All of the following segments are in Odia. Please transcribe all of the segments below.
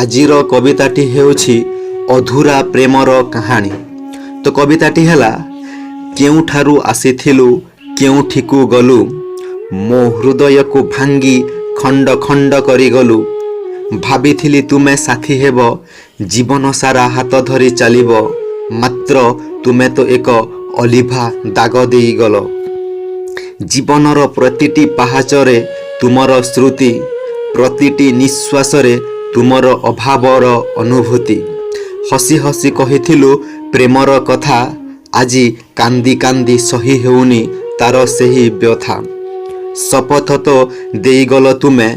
ଆଜିର କବିତାଟି ହେଉଛି ଅଧୁରା ପ୍ରେମର କାହାଣୀ। ତ କବିତାଟି ହେଲା, କେଉଁଠାରୁ ଆସିଥିଲୁ, କେଉଁଠିକୁ ଗଲୁ, ମୋ ହୃଦୟକୁ ଭାଙ୍ଗି ଖଣ୍ଡ ଖଣ୍ଡ କରିଗଲୁ। ଭାବିଥିଲି ତୁମେ ସାଥୀ ହେବ, ଜୀବନ ସାରା ହାତ ଧରି ଚାଲିବ, ମାତ୍ର ତୁମେ ତ ଏକ ଅଲିଭା ଦାଗ ଦେଇଗଲ। ଜୀବନର ପ୍ରତିଟି ପାହାଚରେ ତୁମର ସ୍ମୃତି, ପ୍ରତିଟି ନିଶ୍ୱାସରେ ତୁମର ଅଭାବର ଅନୁଭୂତି। ହସି ହସି କହିଥିଲୁ ପ୍ରେମର କଥା, ଆଜି କାନ୍ଦି କାନ୍ଦି ସହି ହେଉନି ତାର ସେହି ବ୍ୟଥା। ଶପଥ ତ ଦେଇଗଲ ତୁମେ,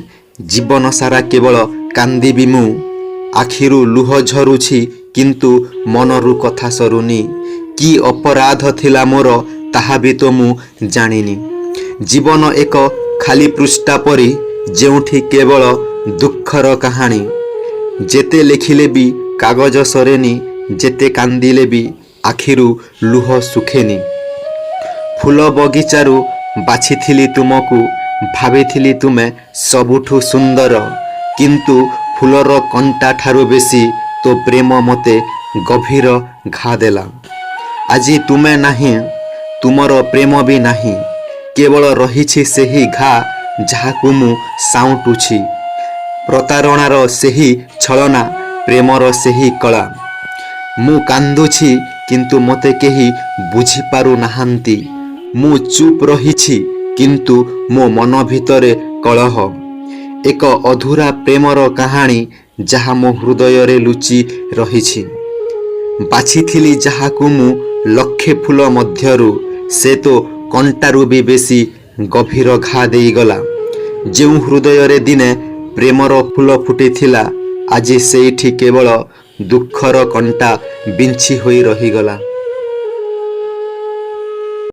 ଜୀବନ ସାରା କେବଳ କାନ୍ଦିବି ମୁଁ। ଆଖିରୁ ଲୁହ ଝରୁଛି, କିନ୍ତୁ ମନରୁ କଥା ସରୁନି। କି ଅପରାଧ ଥିଲା ମୋର, ତାହା ବି ତ ମୁଁ ଜାଣିନି। ଜୀବନ ଏକ ଖାଲି ପୃଷ୍ଠା ପରି, ଯେଉଁଠି କେବଳ ଦୁଃଖର କାହାଣୀ। ଯେତେ ଲେଖିଲେ ବି କାଗଜ ସରେନି, ଯେତେ କାନ୍ଦିଲେ ବି ଆଖିରୁ ଲୁହ ଶୁଖେନି। ଫୁଲ ବଗିଚାରୁ ବାଛିଥିଲି ତୁମକୁ, ଭାବିଥିଲି ତୁମେ ସବୁଠୁ ସୁନ୍ଦର। କିନ୍ତୁ ଫୁଲର କଣ୍ଟା ଠାରୁ ବେଶୀ ତୋ ପ୍ରେମ ମୋତେ ଗଭୀର ଘା ଦେଲା। ଆଜି ତୁମେ ନାହିଁ, ତୁମର ପ୍ରେମ ବି ନାହିଁ, କେବଳ ରହିଛି ସେହି ଘା ଯାହାକୁ ମୁଁ ସାଉଁଟୁଛି। ପ୍ରତାରଣାର ସେହି ଛଳନା, ପ୍ରେମର ସେହି କଳା। ମୁଁ କାନ୍ଦୁଛି, କିନ୍ତୁ ମୋତେ କେହି ବୁଝିପାରୁନାହାନ୍ତି। ମୁଁ ଚୁପ୍ ରହିଛି, କିନ୍ତୁ ମୋ ମନ ଭିତରେ କଳହ। ଏକ ଅଧୁରା ପ୍ରେମର କାହାଣୀ, ଯାହା ମୋ ହୃଦୟରେ ଲୁଚି ରହିଛି। ବାଛିଥିଲି ଯାହାକୁ ମୁଁ ଲକ୍ଷେ ଫୁଲ ମଧ୍ୟରୁ, ସେ ତ କଣ୍ଟାରୁ ବି ବେଶୀ ଗଭୀର ଘା ଦେଇଗଲା। ଯେଉଁ ହୃଦୟରେ ଦିନେ ପ୍ରେମର ଫୁଲ ଫୁଟିଥିଲା, ଆଜି ସେଇଠି କେବଳ ଦୁଃଖର କଣ୍ଟା ବିଞ୍ଚି ହୋଇ ରହିଗଲା।